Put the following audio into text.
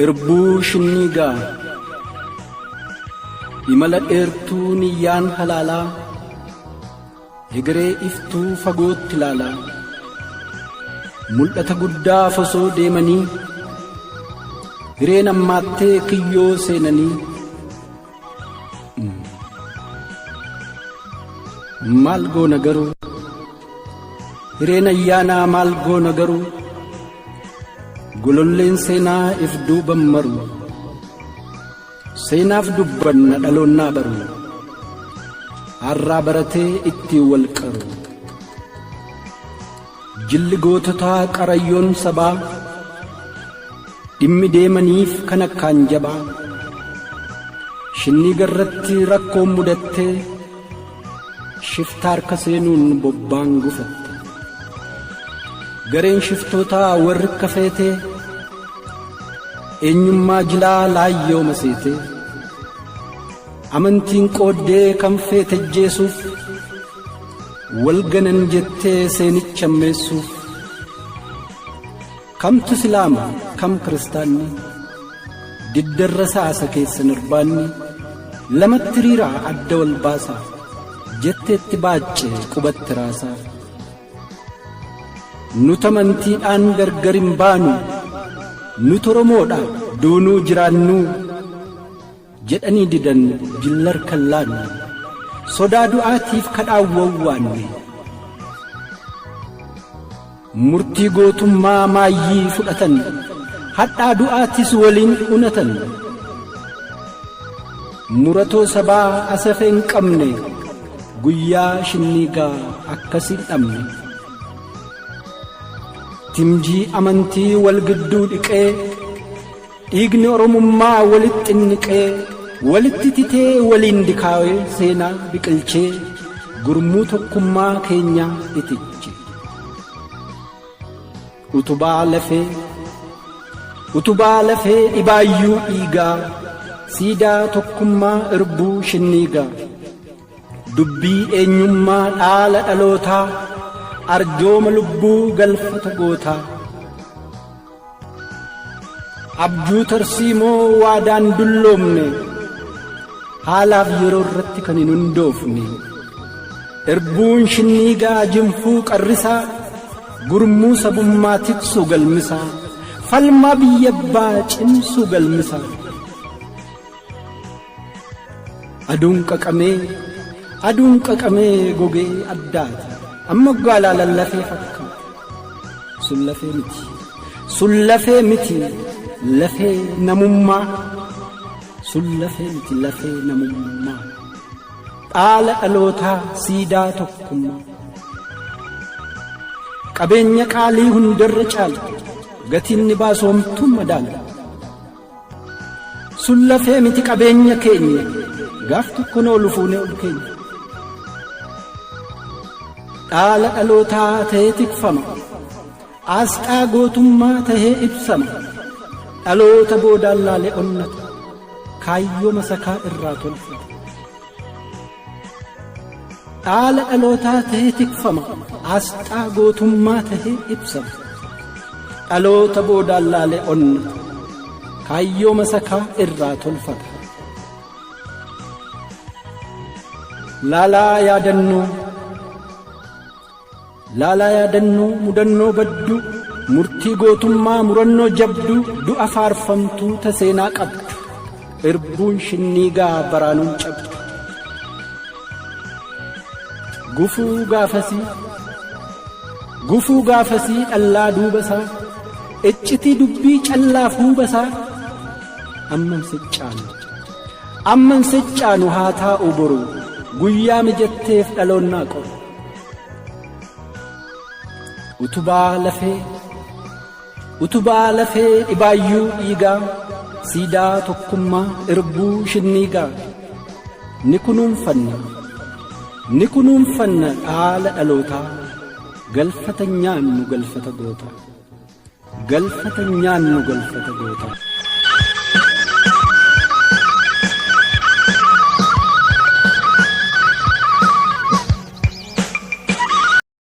Irbuu Shinniigaa Imala dheertuu niyyaan halaalaa Hegeree iftuu fagootti ilaalaa Mul'ata guddaaf osoo deemanii Hireen hammaattee kiyyoo seenanii Maal goona garuu Hireen ayyaanaa maal goona garuu Gololleen seenaa if duuban maru Seenaaf dubbanna dhaloonnaa baru Har'aa baratee ittiin wal qaru Jilli goototaa qarayyoon sabaa Dhimmi deemaniif kan akkaan jabaa Shinniiga irratti rakkoon mudattee Shiftaa harka seenuun bobbaan gufatte. Gareen shiftootaa warri akka feetee eenyummaa jilaa laayyoo maseetee amantiin qooddee kan feete ajjeesuuf wal ganan jettee seenicha ammeessuuf kamtu islaama kam kiristaanni diddarra saasa keessan irbaanni lamatti hiriiraa adda wal baasaa jetteetti baacce qubatti raasaa. Nut amantiidhaan gargar hin baanu, nut Oromoodha duunuu jiraannuu jedhanii didan jillar kan laanne, sodaa du'aatiif kadhaan wawwaanne. Murtii gootummaa maayyii fudhatan, hadhaa du'aatis waliin unatan. Muratoo sabaa asafee hin qabne, guyyaa shinniigaa akkasiin dhabne. Timjii amantii wal gidduu dhiqee, dhiigni Oromummaa walitti xinniqee, walitti titee waliin dikaawee seenaa biqilchee, gurmuu tokkummaa keenyaa itiche. Utubaa lafee Utubaa lafee dhibaayyuu dhiigaa, siidaa tokkummaa irbuu shinniigaa. Dubbii eenyummaa dhaala dhalootaa, arjooma lubbuu galfata gootaa. Abjuu tarsiimoo waadaan dulloomne, haalaaf yeroo irratti kan hin hundoofne. Irbuun shinniigaa jinfuu qarrisaa, gurmuu sabummaa tiksu galmisaa, falmaa biyya abbaa cimsu galmisaa. Aduun qaqamee aduun qaqamee gogee addaata. Amma oggaa laalan lafee fakkaata. Sun lafee miti. Sun lafee miti lafee namummaa. Sun lafee miti lafee namummaa. Dhaala dhalootaa siidaa tokkummaa. Qabeenya qaalii hundarra caala. Gatiin ni baasu homtuun madaala. Sun lafee miti qabeenya keenya gaaf tokko noolu fuunee ol keenya. Dhaala dhalootaa ta'ee tikfama. Asxaa gootummaa tahee ibsama. Dhaloota boodaan laalee onnata. Kaayyoo masakaa irraa tolfata. Dhaala dhalootaa tahee tikfama. Asxaa gootummaa tahee ibsama. Dhaloota boodaan laalee onnata. Kaayyoo masakaa irraa tolfata. Laalaa yaadannoo Laalaa yaadannoo mudannoo badduu murtii gootummaa murannoo jabduu du'a faarfamtuu ta seenaa qabdu irbuun shinniigaa baraanuun cabdu. Gufuu gaafasii Gufuu gaafasii dhallaa duuba isaa iccitii dubbii callaaf huuba isaa amman siccaanu amman siccaanu haa taa'u boru guyyaa mijatteef dhaloonnaa qoru. Utubaa lafee Utubaa lafee dhibaayyuu dhiigaa siidaa tokkummaa irbuu shinniigaa ni kunuunfanna ni kunuunfanna dhaala dhalootaa galfata nyaannu galfata gootaa galfata nyaannu galfata gootaa.